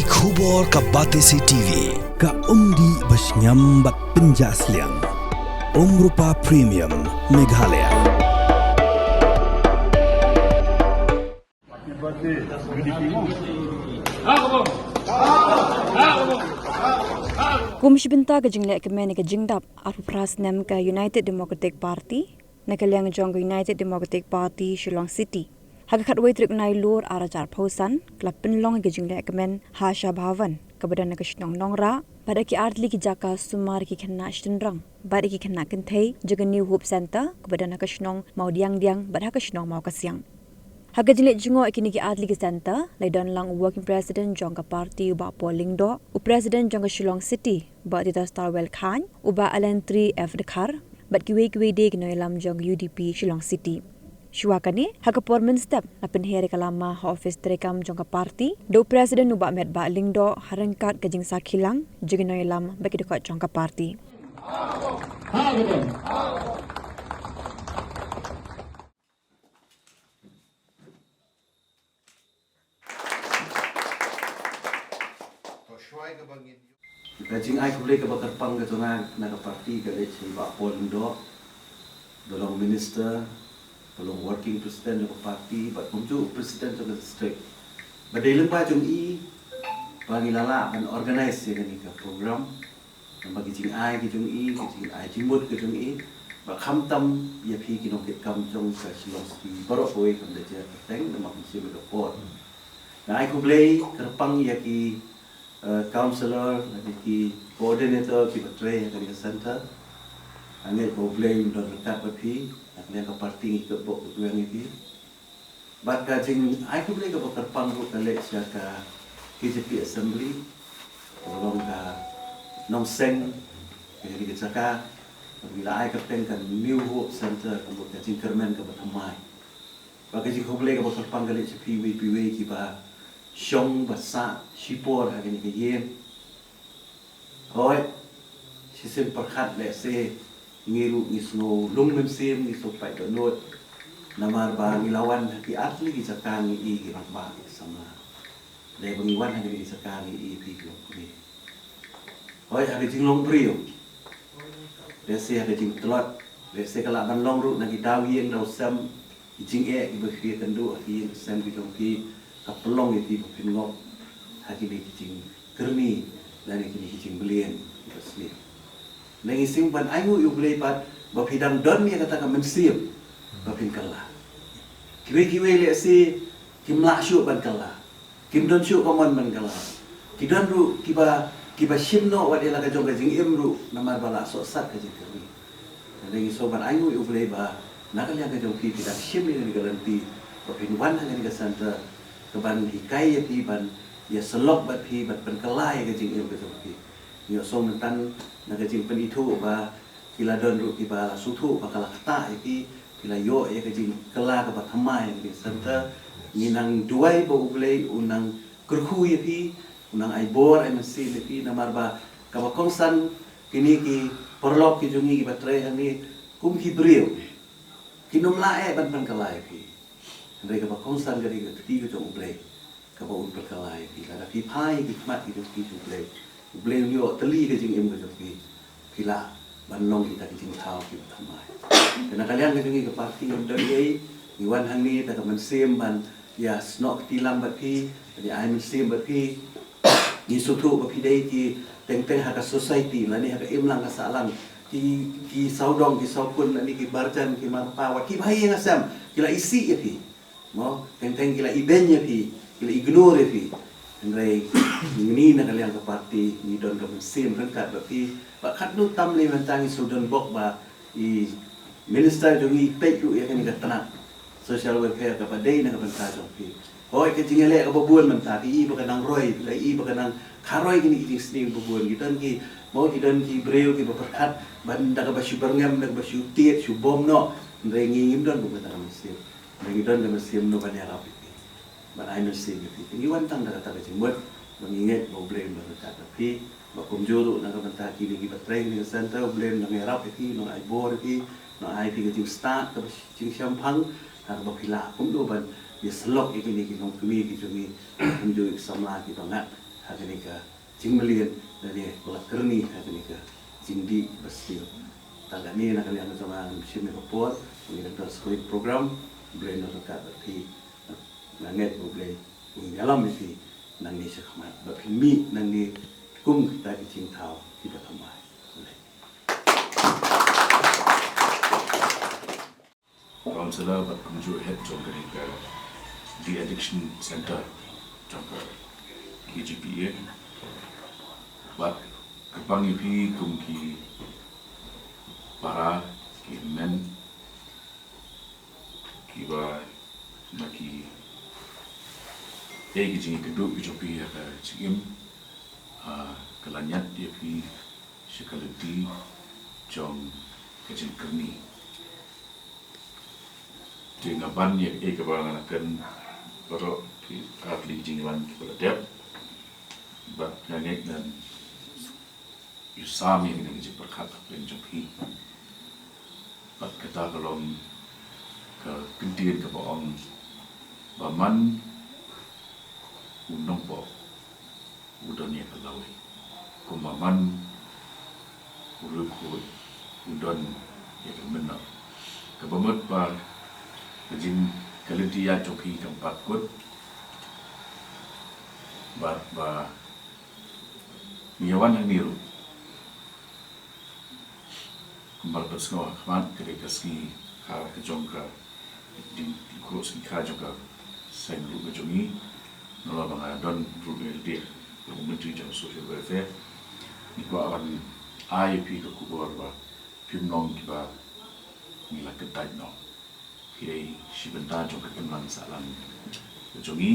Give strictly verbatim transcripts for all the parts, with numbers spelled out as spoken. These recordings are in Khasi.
Khubor ka Batesi T V, ka umdih ba shngiam bad pynjah sliang. Umrupa Premium, Meghalaya. Kum shi bynta ka jingleh kmen ïa ka jingdap arphew phra snem ka United Democratic Party, na ka liang jong ka United Democratic Party Shillong City, ha ka khatwei tarik Nailur arhajar arphew san, ka la pynlong ïa ka jingleh kmen ha Shabha Bhavan, kaba don ha ka shnong Nongrah, bad ha ki artylli ki jaka sumar ïa ki khynnah shynrang bad ïa ki khynnah kynthei jong ka New Hope Centre, kaba don ha ka shnong Mawdiangdiang bad ha ka shnong Mawkasiang. Ha ka jingleit jngoh ïa kine ki artylli ki centre, la don lang u Working President jong ka party u Bah Paul Lyngdoh, u President jong ka Shillong City, Bah Titosstarwell Chyne, u Bah Allantry F Dkhar, bad kiwei kiwei de ki nongïalam jong ka U D P Shillong City. Shuwa kane, ha ka por mynstep, la pynher ïa ka lama ha office treikam jong ka party da u President u Bah Metbah Lyngdoh, ha ryngkat ka jingsakhi lang jong ki nongïalam bad ki dkhot jong ka party. Ka jingai khublei kaba kyrpang ka jong nga na ka party ka leit sha i Bah Paul Lyngdoh, ba long minister, ba long working president jong ka party, bad kumjuh president jong ka district. Ba dei lyngba jong i ba ngi la lah ban organize ïa kane ka program. Namar ki jingai ki jong i, ki jingai jingmut ki jong i, ba khamtam ïa phi ki nongkitkam jong ka Shillong City baroh kawei, kam da jia kyrteng, namar phin shim ïa ka por. Nga ai khublei kyrpang ïa ki, eh, councillor, ïa ki coordinator kiba trei ha kane ka centre. Nga ngeit ba U Blei un don ryngkat bad phi, na ka liang ka party ngi kyrpad bok kyrpad ïa phi. Bad ka jingai khublei kaba kyrpang ruh ka leit sha ka K J P Assembly, ka long ka nongseng, ka jaka, ka ngi la ai kyrteng ka New Hope Centre, ka mut ka jingkyrmen kaba thymmai. Bad ka jingkhublei kaba kyrpang ka leit sha phi iwei pa iwei kiba shong bad sah shipor ha kane ka ïing. Hooid, shisien pyrkhat lehse ngi ruh ngi sngew lung mynsiem, ngi sngew pait dohnud. Namar ba ngi la wan ha ki artylli ki jaka ngi i ki rangbah ki samla. Lada ba ngi wan ha kine ki jaka ngi i phi ki longkmie. Hooid, ha ka jinglong briew, lehse ha ka jingtlot, lehse ka lah ban long ruh na ki daw ïing daw sem, ki jingeh kiba phi ïakynduh ha ki ïing ki sem ki jong phi, ka pynlong ïa phi ba phin ngop ha kine ki jingkyrni lane kine ki jingmlien kiba sniew. Ngi sngew ban ainguh ïa U Blei pat ba phi dang don ïa kata ka mynsiem ba phin kylla. Kiwei kiwei lehse kim lah shuh ban kylla, kim don shuh ka mon ban kylla. Ki don ruh kiba, kiba shim noh wat ïa la ka jong ka jingim ruh namar ba la sohsat ka jingkyrni. Ngi sngew ban ainguh ïa U Blei ba na ka liang ka jong phi, phi dang shim ïa kane ka lynti ba phin wan ha kane ka centre, ka ban hikai ïa phi, ban ïasyllok bad phi, ban pynkylla ïa ka jingim ka jong phi. Ngi ïohsngew mynta na ka jingpynithuh ba ki la don ruh kiba la sngewthuh ba ka la ktah ïa phi, ki la ïoh ïa ka jingkylla kaba thymmai ha kane ka centre. Ngi nang duwai ba U Blei un nang kyrkhu ïa phi, un nang ai bor ai mynsiem ïa phi, namar ba kaba kongsan kine ki paralok ki jong ngi kiba trei hangne kum ki briew, kim lah eh ban pynkylla ïa phi. Hynrei kaba kongsan ka dei ka kti ka jong U Blei kaba un pynkylla ïa phi. Lada phi phai ïa ki khmat ki jong phi sha U Blei, U Blei un ïoh tylli ka jingim ka jong phi, phi lah ban long kita ki jingthaw kiba thymmai. Te na ka liang ka jong ngi ka party ngim don ei, ngi wan hangne da ka mynsiem ban ïasnoh kti lang bad phi, ban ïa ai mynsiem bad phi. Ngi sngewthuh ba phi dei ki teng teng ha ka society lane ha ka imlang ka sahlang, ki, ki sawdong ki sawkun lane ki marjan ki marpa, wat kiba ha ïing ha sem ki la isih ïa phi. Mo, teng teng ki la ibeiñ ïa phi, ki la ignore ïa phi. Hynrei ngi na ka liang ka party ngi don ka mynsiem ryngkat bad phi. Bad katno tam lei mynta ngi shu don bok ba i minister jong ngi peit ruh ïa kane ka tnat social welfare kaba dei na ka bynta jong phi. Hooid, ka jingïaleh kaba bun mynta, phi i ba ka nang roi, phi la i ba ka nang kharoi kine ki jingsniew ba bun. Ki don ki, mo, ki don ki briew kiba pyrkhat ban da kaba shu byrngem, da kaba shu tied shu bom noh. Hynrei ngi ngim don kum kata ka mynsiem. Hynrei ngi don ka mynsiem noh ban ïarap ïa phi, ban ai mynsiem ïa phi. Ngi wan tang da kata ka jingmut ba ngi ngeit ba U Blei un don ryngkat bad phi. Ba kumjuh ruh na ka bynta kine kiba trei ha kane ka centre, U Blei un nang ïarap ïa phi, un nang ai bor ïa phi, un nang ai phi ka jingstad kaba jingshemphang, ha kaba phi lah kumno ban ïasyllok ïa kine ki longkmie ki jong ngi, kumjuh ki samla kiba ngat Ha kane ka jingmlien, lane ba la kyrni ha kane ka jingdih ba sniew. Tang kane na ka liang jong nga ngam shim ïa ka por, ngi dang don sa kawei ka program, Blei un ryngkat bad phi, nga ngeit ba U Blei un ïalam ïa phi nangne sha khmat, ba phin mih nangne kum kita ki jingthaw kiba thymmai. Counsellor bad kumjuh head jong kane ka de-addiction center jong ka K J P A. Bad kyrpang ïa phi kum ki para, ki hynmen, kiba na ki, eh, ki jingkynduh ki jong phi ha ka jingim, ah, ka la ñiad ïa phi sha ka lynti jong ka jingkyrni. Te nga ban ïa kaei kaba nga la kren baroh ki ar tylli ki jingïalang kiba la dep. Bad nga ngeit ngan ïasam ïa kane ka jingpyrkhat hapdeng jong phi. Bad kata ka long ka ktien kaba ong ba man u nongpop u don ïa ka lawei, kumba man u riewkhuid u don ïa ka mynnor. Kaba mut ba ka jing, ka lynti ïaid jong phi kam pat kut. Bad ba ngi ïa wan hangne ruh, kumba la pynsngew ha khmat, ka dei ka sngi kha ka jong ka jingkhuslai, sngi kha jong ka seng ruh ka jong ngi. Nalor ba nga don ruh ne lade kum u Myntri jong Social Welfare, ngi kwah ban ai ïa phi ka khubor ba phim long kiba ngi la kyntait noh. Phi dei shi bynta jong ka imlang sahlang ka jong ngi.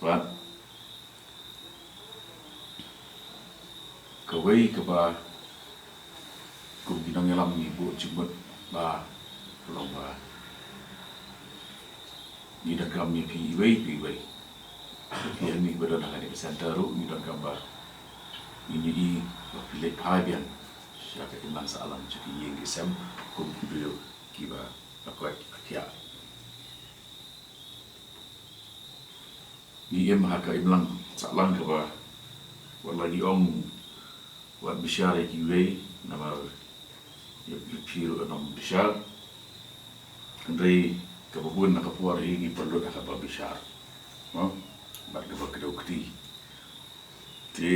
Bad kawei kaba kum ki nongïalam ngi buh jingmut ba ka long ba ngi donkam ïa phi iwei pa iwei. Phi hangne ba don ha kane ka center ruh ngi donkam ba ngin ïohi ba phi leit phai biang sha ka imlang sahlang, sha ki ïing ki sem kum ki briew kiba la koit la khiah. Ngi im ha ka imlang sahlang kaba wat la ngi ong wat bishar ïa kiwei, namar ïa phi ruh ym bishar. Hynrei kaba bun na ka por hi ngi pynlut ha kaba bishar, mo, bad kaba kdew kti. Te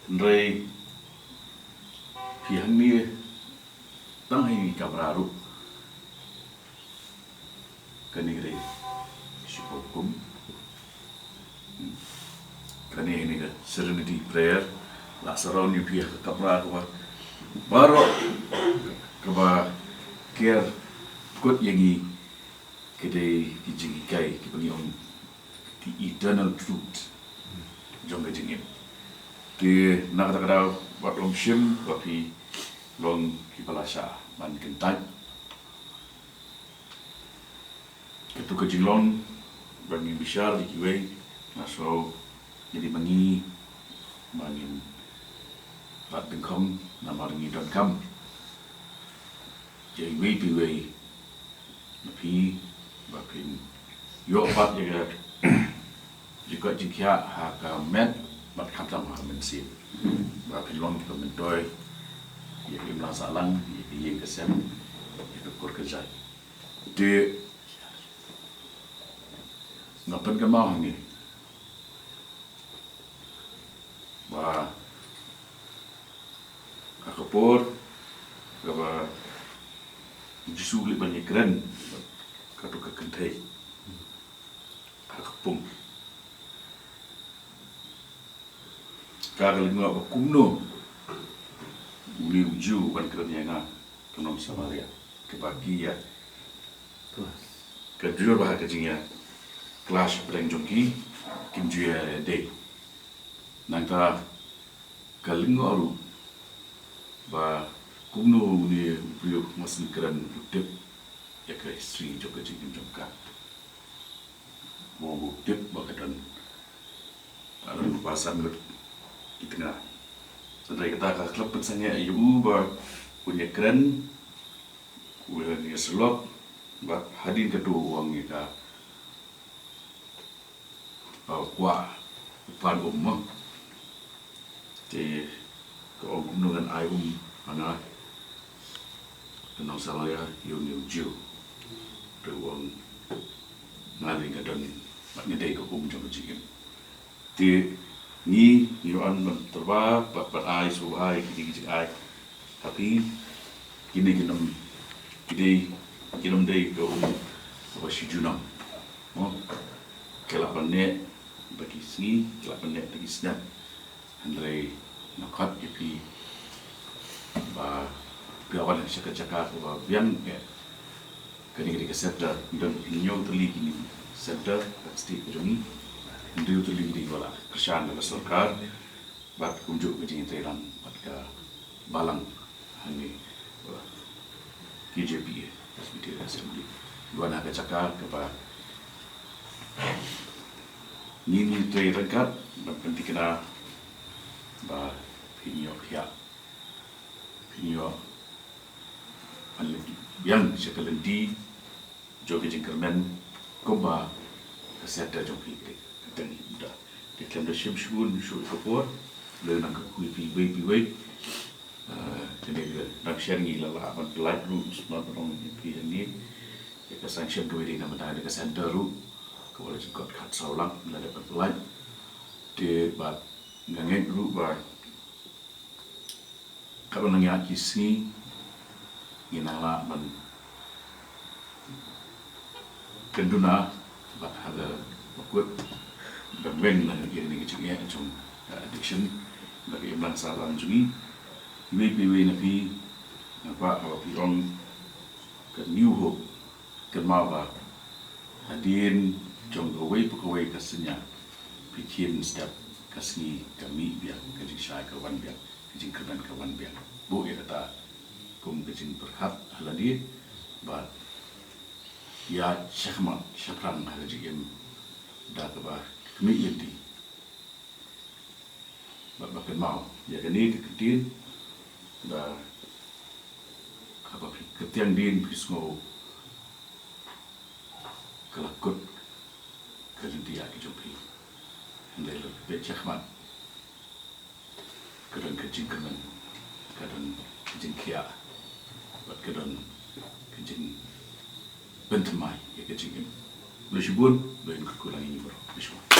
hynrei phi hangne tang ha ine i kamra ruh, kane ka dei shiphew kum. Hmm. Kane, kane ka Serenity Prayer la surround ïa phi ha ka kamra kaba baroh kaba ker kut ïa ngi. Ka dei ki jinghikai kiba ngi ong the eternal truth jong ka jingim. Te na kata ka daw wat ym shym ba phi long kiba la shah ban kyntait. Kato ka jinglong ba ngin bishar ïa kiwei, nga sngew ngi dei ma ngi ba ngin rat dyngkhong namar ngi donkam ïa iwei pa iwei na phi ba phin ïoh pat ïa ka jingkoit jingkhiah ha ka met bad khamtam ha ka mynsiem, ba phin long kiba myntoi ïa ka imlang sahlang, ïa ka ïing ka sem, ïa ka kur ka jait. Te nga pynkynmaw hangne ba ha ka por kaba u Jisu u leit ban ïakren, kato ka kynthei ha ka pung, ka, ka lyngngoh ba kumno une u Jiw u wan kren ïa nga, ka nong Samaria, kaba ki ïa, ka jur ba ha ka jingïa clash hapdeng jong ki, kim ju ïadei. Nangta ka lyngngoh ruh ba kumno une u briew u Samaritan kren u tip ïa ka history jong ka jingim jong ka. Mo, u tip ba ka don, ka don ba san ngut ki tnga. Hynrei kata ka khlem pynsangeh ïa u ba un ïakren, un ïasyllok, bad hadien kato u ong ïa ka, ba u kwah Pan um mo. Te ka ong kumno ngan ai um ha nga. Ka nong Salaya ïa une u Jiw. Te u ong nga lei nga don bad nga dei ka um jong ka jingim. Te ngi ngi wan ban tyrwa bad ban ai sngewbha ïa kine ki jingai ha phi. Kine ki nym ki dei ki nym dei ka um kaba shi junom. Mo, ki lah ban neh da ki sngi, ki lah ban neh da ki snem. Hynrei nga khot ïa phi ba phi wan sha ka jaka kaba biang eh. Kane ka dei ka center, ngi don hynñiew tylli kine ki center ha ka state ka jong ngi. Hynriew tylli ki dei kiba la kyrshan da ka sorkar bad kumjuh ka jingïatreilang bad ka balang hangne, ba K J P A, Presbyterian Assembly. Ngi wan ha ka jaka kaba ngin ïatrei ryngkat bad pynthikna ba phin ïoh khiah, phin ïoh ban leit biang sha ka lynti jong ka jingkyrmen kumba ka center jong phi ka dei. Ka dang im da. Te khlem da shim shibun shuh ka por, lei nang kyrkhu ïa phi iwei pa iwei. Ah, kane ka dang shen ngi la lah ban pyllait ruh, smat ban ong ïa phi hangne. Ïa ka sanction kawei dei na bynta ka center ruh, kaba la jingkot khatsaw lak, la dep ban pyllait. Te bad nga ngeit ruh ba katba nang ïaid ki sngi ngin nang lah ban kynduna bad ha ka bakut ban weng na ka, ïa kane ka jingeh jong ka addiction, na ka imlang sahlang jong ngi. Iwei pa iwei na phi, nga kwah haba phi ong ka New Hope, kynmaw ba hadien jong kawei pa kawei ka synñia, phi khie step, ka sngi ka mih biang, ka jingshai ka wan biang, ka jingkyrmen ka wan biang. Buh ïa kata kum ka jingpyrkhat ha lade bad ïa shakhmat shaphrang ha ka jingim da kaba khmih lynti. Bad ba kynmaw ïa kane ka ktien ba haba phi kyrtiang dien phi sngew ka la kut ka lynti ïa ki jong phi. Hynrei lada phi peit shakhmat, ka don ka jingkyrmen, ka don ka jingkhiah bad ka don ka jingpynthymmai ïa ka jingim. Khublei shibun, khublei shibun kyrkhu lang ïa ngi baroh. Khublei shibun.